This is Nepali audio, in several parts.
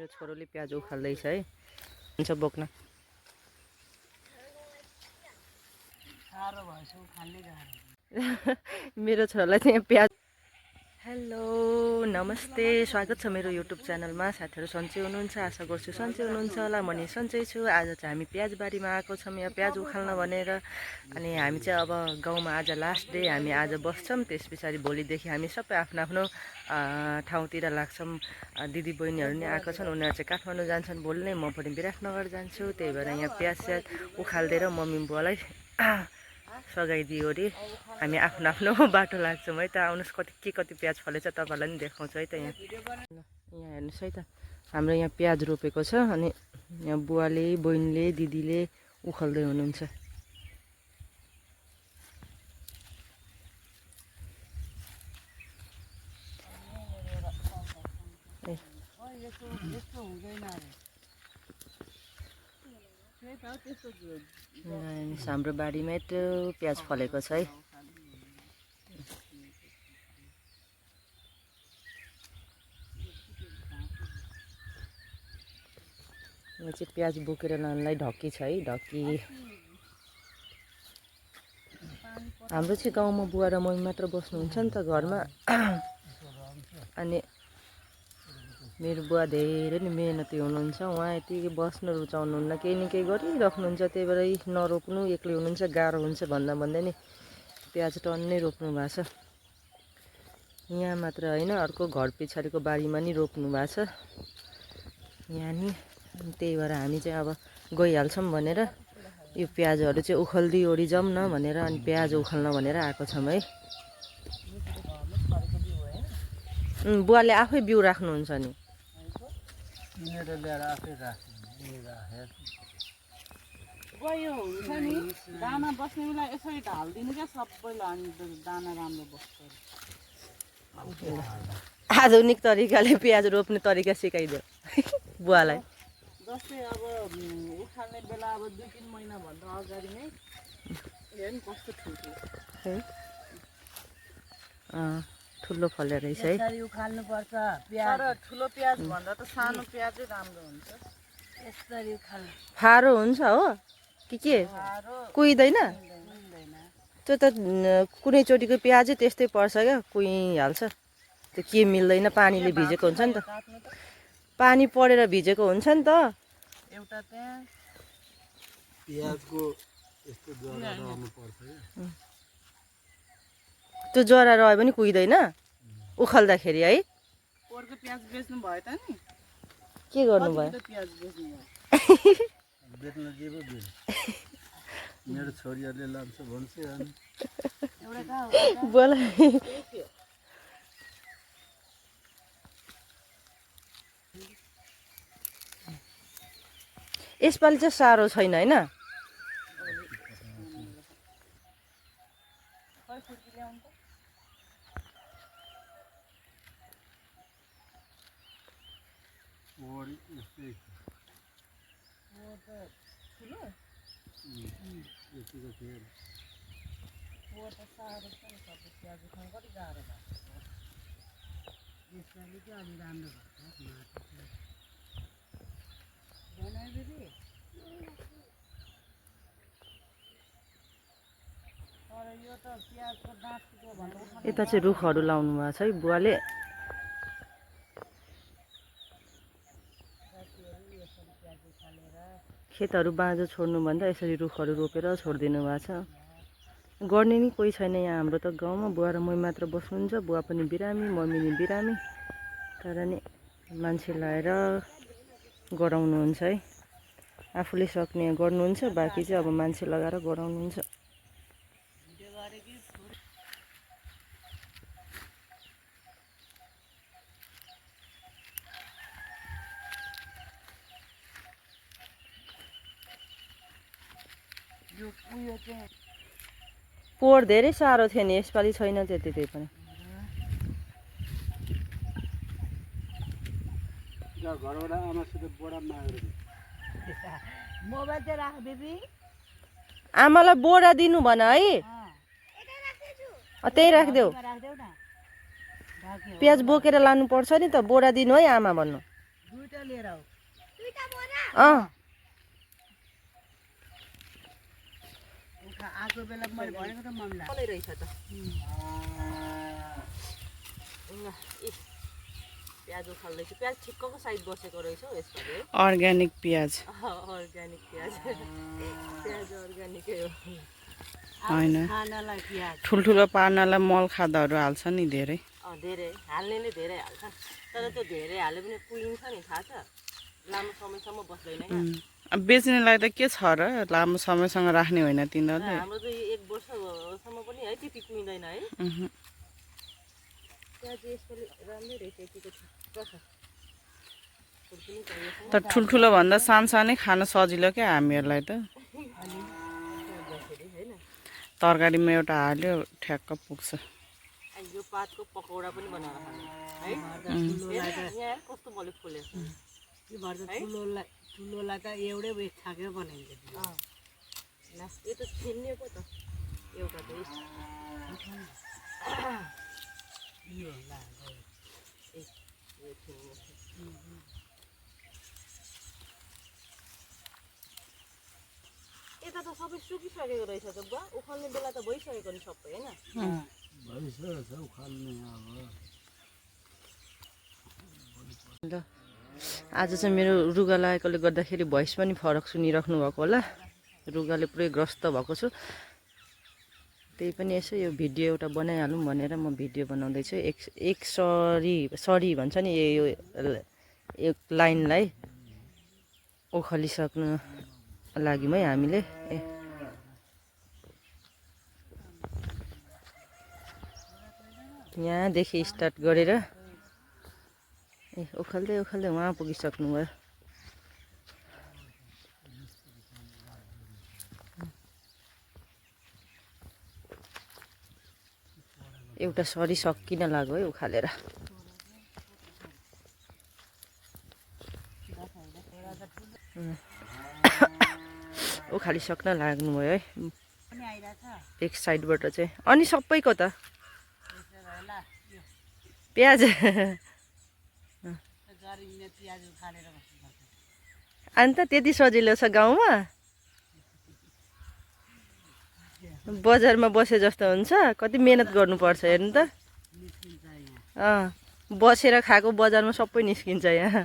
मेरो छोरोले प्याज उखाल्दैछ है हुन्छ बोक्न मेरो छोरालाई चाहिँ प्याज हेलो नमस्ते स्वागत छ मेरो युट्युब च्यानलमा साथीहरु सन्चै हुनुहुन्छ आशा गर्छु सन्चै हुनुहुन्छ होला म नि सन्चै छु आज चाहिँ हामी प्याजबारीमा आएको छौं यहाँ प्याज उखाल्न भनेर अनि हामी चाहिँ अब गाउँमा आज लास्ट डे हामी आज बस्छौं त्यसपछि भोलिदेखि हामी सबै आफ्नो आफ्नो ठाउँतिर लाग्छौं दिदी बहिनीहरु नि आएको छन् उनीहरु चाहिँ काठमाडौँ जान्छन् भोलि नै म पनि विराटनगर जान्छु त्यही भएर यहाँ प्याज उखाल्दै र मम्मी बुवालाई सघाइदियो रे हामी आफ्नो आफ्नो बाटो लाग्छौं है त आउनुस् कति प्याज फलेछ तपाईहरुलाई नि देखाउँछु है त यहाँ हेर्नुस् है त हाम्रो यहाँ प्याज रोपेको छ अनि यहाँ बुवाले बहिनीले दिदीले उखाल्दै हुनुहुन्छ हाम्रो बारीमा यत्रो प्याज फलेको छ है यो चाहिँ प्याज बोकेर लानलाई ढक्की छ है ढक्की हाम्रो चाहिँ गाउँमा बुवा र मम्मी मात्र बस्नुहुन्छ नि त घरमा अनि मेरो बुवा धेरै नै मेहनती हुनुहुन्छ उहाँ यति बस्न रुचाउनुहुन्न केही न केही गरिराख्नुहुन्छ त्यही भएर नरोप्नु एक्लै हुनुहुन्छ गाह्रो हुन्छ भन्दै नि प्याज टन्नै रोप्नु भएको छ यहाँ मात्र हैन अर्को घर पछाडीको बारीमा नि रोप्नु भएको छ यहाँ नि त्यही भएर हामी चाहिँ अब गइहाल्छौं भनेर यो प्याजहरु चाहिँ उखाल्दै ओडी जाऊँ न भनेर अनि प्याज उखाल्न भनेर आएको छौं है बुवाले आफै बिउ राख्नुहुन्छ नि गयो हुन्छ नि दाना बस्ने बेला यसरी ढाल्दिनु क्या सबैलाई अनि दाना राम्रो बस्छ आधुनिक तरिकाले प्याज रोप्ने तरिका सिकाइदियो बुवालाई जस्तै अब उखाल्ने बेला अब 2-3 महिना भन्दा अगाडि नै हेर्नु कस्तो ठुलो ठुलो फले रहेछ है यसरी उखाल्नु पर्छ प्याज तर ठुलो प्याज भन्दा त सानो प्याजै राम्रो हुन्छ यसरी उखाल्नु फारो हुन्छ हो के कुइदैन त्यो त कुनै चोटीको प्याजै त्यस्तै पर्छ क्या कुइहाल्छ त्यो के मिल्दैन पानीले भिजेको हुन्छ नि त पानी परेर भिजेको हुन्छ नि त एउटा त्यहाँ प्याजको यस्तो जरा रहनु पर्छ त्यो जरा रह्यो पनि कुइदैन उखाल्दाखेरि है पोरको प्याज बेच्नु भयो त नि के गर्नु भयो प्याज बेच्नु भयो बेच्न जेबो बेच मेरो छोरीहरुले लान्छ भन्छ अनि एउटा बोल यसपालि चाहिँ साह्रो छैन हैन ओरी यस्तै ठुलो यतिको थियो पोर त साह्रो छ नि सबै प्याज उखाल्नु कति गाह्रो भएको यसपालि चाहिँ अलि राम्रो भएको बनायो दिदी तर यो त प्याजको दाँतको भन्दा यता चाहिँ रुखहरू लाउनु भएको छ है बुवाले खेतहरू बाँझो छोड्नु भन्दा यसरी रुखहरू रोपेर छोडिदिनु भएको छ गर्ने नि कोही छैन यहाँ हाम्रो त गाउँमा बुवा र मम्मी मात्र बस्नुहुन्छ बुवा पनि बिरामी मम्मी नि बिरामी तर नि मान्छे लाएर गराउनुहुन्छ है आफूले सक्ने गर्नुहुन्छ बाँकी चाहिँ अब मान्छे लगाएर गराउनुहुन्छ यो उयो चाहिँ पोहोर धेरै साह्रो थियो नि यसपालि छैन त्यति त्यही पनि घरबाट आमासित बोडा मागेर मोबाइल चाहिँ राख दिदी आमालाई बोरा दिनु भन है त्यही राखिदेऊ राखिदेऊ न प्याज बोकेर लानु पर्छ नि त बोरा दिनु है आमा भन्नु अँ आएको बेला मैले भनेको त मम्मीलाई कलै रहेछ त प्याज उखाल्दैछु प्याज ठिक्कको साइज बसेको रहेछ हौ यसपालि है अर्ग्यानिक प्याज अर्ग्यानिक प्याज प्याज अर्ग्यानिकै हो होइन ठुल्ठुलो पार्नलाई मल खादाहरू हाल्छ नि धेरै धेरै हाल्नेले धेरै हाल्छ तर त्यो धेरै हाले पनि कुहिन्छ नि थाहा छ लामो समयसम्म बस्दैन क्या अब बेच्नेलाई त के छ र लामो समयसँग राख्ने होइन तिनीहरूले हाम्रो त 1 वर्षसम्म पनि है त्यति कुहिँदैन है प्याज यसपालि राम्रै रहेछ यतिको ठिक्क छ खुर्पिनी चाहिएको तर ठुल्ठुलो भन्दा सानसानै खान सजिलो क्या हामीहरूलाई त होइन तरकारीमा एउटा हाल्यो ठ्याक्क पुग्छ यो पातको पकौडा पनि बनाएर खाने है यहाँ कस्तो बलि फुलेछ ठुलोलाई त एउटै उयो छाकेर बनाइन्छ यो त छिन्ने पो त एउटा त यता त सबै सुकिसकेको रहेछ त बुवा उखाल्ने बेला त भइसकेको नि सबै होइन आज चाहिँ मेरो रुगा लागेकोले गर्दाखेरि भोइस पनि फरक सुनिराख्नु भएको होला रुगाले पुरै ग्रस्त भएको छु त्यही पनि यसो यो भिडियो एउटा बनाइहालौँ भनेर म भिडियो बनाउँदैछु एक सरी भन्छ नि यो एक लाइनलाई ओखलिसक्नु लाग्यौँ है हामीले यहाँदेखि स्टार्ट गरेर उखाल्दै उखाल्दै उहाँ पुगिसक्नु भयो एउटा सरी सकिन लाग्यो है उखालेर उखालिसक्न लाग्नुभयो है एक साइडबाट चाहिँ अनि सबैको त प्याज अन्त त्यति सजिलो छ गाउँमा बजारमा बसे जस्तो हुन्छ कति मेहनत गर्नुपर्छ हेर्नु त बसेर खाएको बजारमा सबै निस्किन्छ यहाँ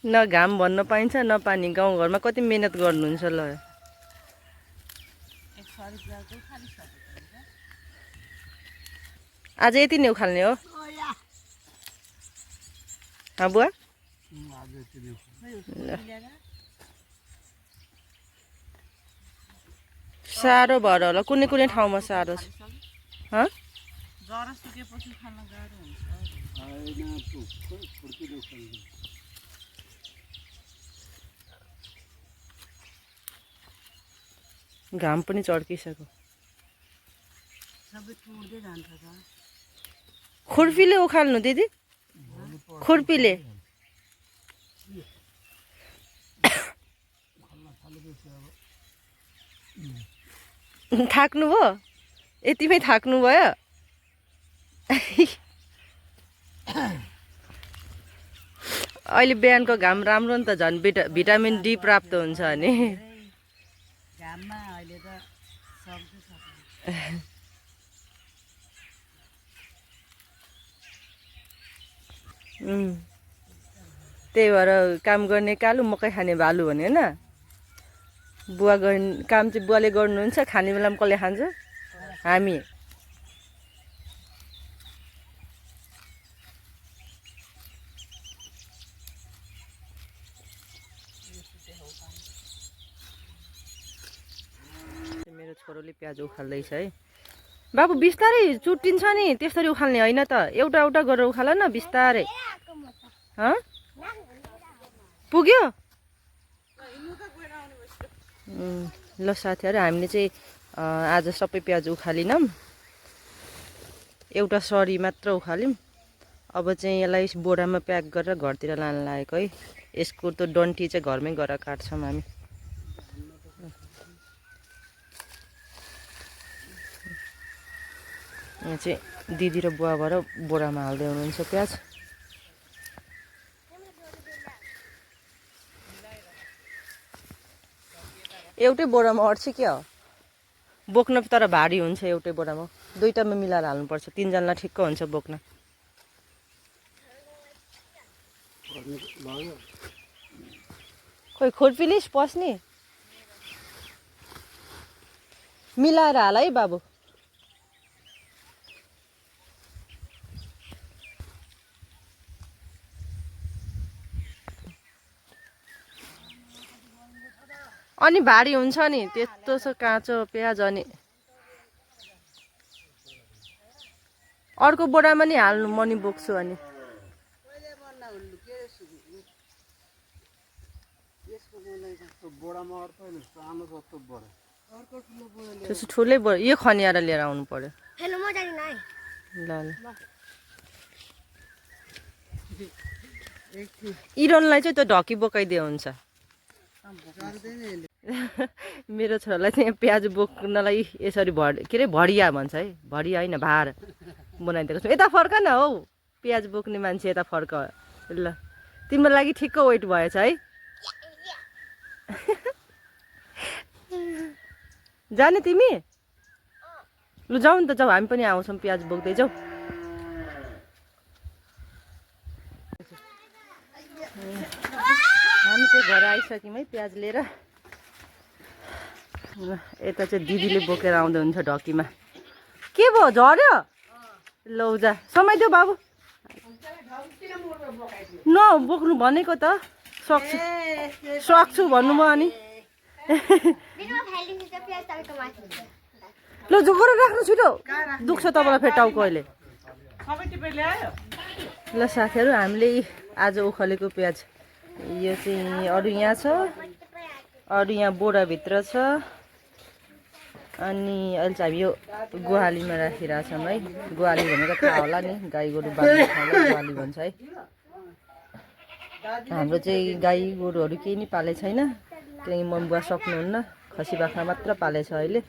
न घाम भन्न पाइन्छ न पानी गाउँघरमा कति मेहनत गर्नुहुन्छ ल आज यति नै उखाल्ने हो बुवा साह्रो भएर होला कुनै कुनै ठाउँमा साह्रो छ घाम पनि चड्किसक्यो खुर्पीले उखाल्नु दिदी खुर्पीले थाक्नु भयो यतिमै थाक्नु भयो अहिले बिहानको घाम राम्रो नि त झन् भिटामिन डी प्राप्त हुन्छ अनि त्यही भएर काम गर्ने कालु मकै खाने भालु भने होइन बुवा काम चाहिँ बुवाले गर्नुहुन्छ खाने बेलामा कसले खान्छ हामी मेरो छोरोले प्याज उखाल्दैछ है बाबु बिस्तारै चुट्टिन्छ नि त्यसरी उखाल्ने होइन त एउटा एउटा गरेर उखाल न बिस्तारै पुग्यो ल साथीहरू हामीले चाहिँ आज सबै प्याज उखालिनौँ एउटा सरी मात्र उखाल्यौँ अब चाहिँ यसलाई बोरामा प्याक गरेर घरतिर लान लागेको है यसको त डन्ठी चाहिँ घरमै गएर काट्छौँ हामी यहाँ चाहिँ दिदी र बुवा भएर बोरामा हाल्दै हुनुहुन्छ प्याज एउटै बोरामा अट्छ क्या हो बोक्न तर भारी हुन्छ एउटै बोरामा दुईटामा मिलाएर हाल्नुपर्छ 3 जनालाई ठिक्क हुन्छ बोक्न भयो खोइ खुर्पीले पस्ने मिलाएर हाल है बाबु अनि भारी हुन्छ नि त्यस्तो छ काँचो प्याज अनि अर्को बोरामा नि हाल्नु म नि बोक्छु अनि बोरामा अर्थ होइन सानो जस्तो बोरा त्यसो ठुलै बोरा यो खनिएर लिएर आउनु पर्यो ल ल इरनलाई चाहिँ त्यो ढकी बोकाइदिए हुन्छ मेरो छोरालाई चाहिँ प्याज बोक्नलाई यसरी के अरे भडिया भन्छ है भडिया होइन भार बनाइदिएको छु यता फर्क न हौ प्याज बोक्ने मान्छे यता फर्क ल तिम्रो लागि ठिक्क वेट भएछ है जाने तिमी लु जाऊ नि त जाऊ हामी पनि आउँछौँ प्याज बोक्दै जाऊ हामी चाहिँ घर आइसक्यौँ है प्याज लिएर यता चाहिँ दिदीले बोकेर आउँदै हुन्छ ढकीमा के भयो झऱ्यो लौ जा समाइदेऊ बाबु न बोक्नु भनेको त सक्छु भन्नु म अनि ल जोगेर राख्नु छिटो दुख्छ तपाईँलाई फेरि टाउको अहिले ल साथीहरू हामीले आज उखालेको प्याज यो चाहिँ अरू यहाँ छ अरू यहाँ बोराभित्र छ अनि अहिले चाहिँ हामी यो गुहालीमा राखिरहेछौँ है गुहाली भनेको थाहा होला नि गाई गोरु बाँध्ने ठाउँलाई गुहाली भन्छ है हाम्रो चाहिँ गाई गोरुहरू केही नि पाले छैन किनकि मम्मी बुवा सक्नुहुन्न खसी बाख्रा मात्र पालेछ अहिले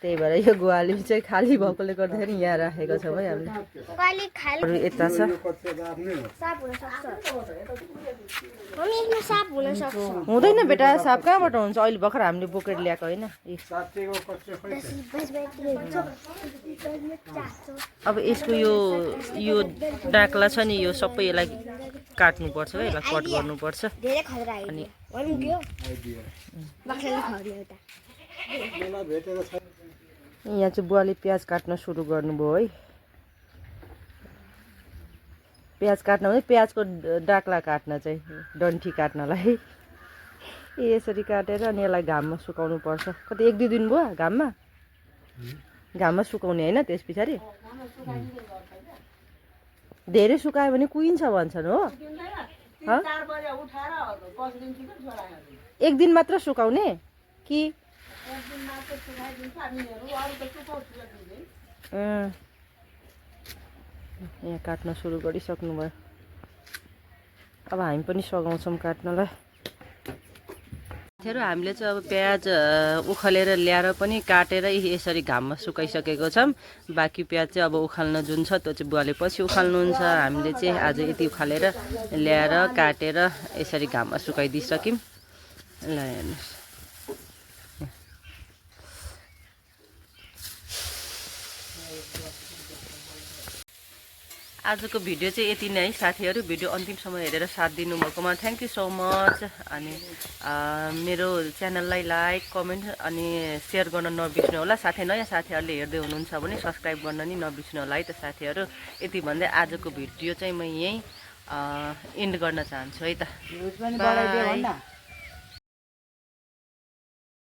त्यही भएर यो गुहाली चाहिँ खाली भएकोले गर्दाखेरि यहाँ राखेको छौँ है हामीले यता छ हुँदैन बेटा साप कहाँबाट हुन्छ अहिले भर्खर हामीले बोकेर ल्याएको होइन अब यसको यो डाक्ला छ नि यो सबै यसलाई काट्नुपर्छ है यसलाई कट गर्नुपर्छ अनि यहाँ चाहिँ बुवाले प्याज काट्न सुरु गर्नुभयो है प्याज काट्न भने प्याजको डाक्ला काट्न चाहिँ डन्ठी काट्नलाई यसरी काटेर अनि यसलाई घाममा सुकाउनु पर्छ कति 1-2 दिन भयो घाममा सुकाउने होइन त्यस पछाडि धेरै सुकायो भने कुहिन्छ भन्छन् हो 1 दिन मात्र सुकाउने कि यहाँ काट्न सुरु गरिसक्नु भयो अब हामी पनि सघाउँछौँ काट्नलाई हामीले चाहिँ अब प्याज उखालेर ल्याएर पनि काटेर यसरी घाममा सुकाइसकेको छौँ बाँकी प्याज चाहिँ अब उखाल्न जुन छ त्यो चाहिँ बुवाले पछि उखाल्नुहुन्छ हामीले चाहिँ आज यति उखालेर ल्याएर काटेर यसरी घाममा सुकाइदिइसक्यौँ ल हेर्नुहोस् आजको भिडियो चाहिँ यति नै है साथीहरू भिडियो अन्तिमसम्म हेरेर साथ दिनुभएकोमा थ्याङ्क यू सो मच अनि मेरो च्यानललाई लाइक कमेन्ट अनि सेयर गर्न नबिर्स्नु होला साथै नयाँ साथीहरूले हेर्दै हुनुहुन्छ भने सब्सक्राइब गर्न नि नबिर्स्नु होला है त साथीहरू यति भन्दै आजको भिडियो चाहिँ म यहीँ एन्ड गर्न चाहन्छु है त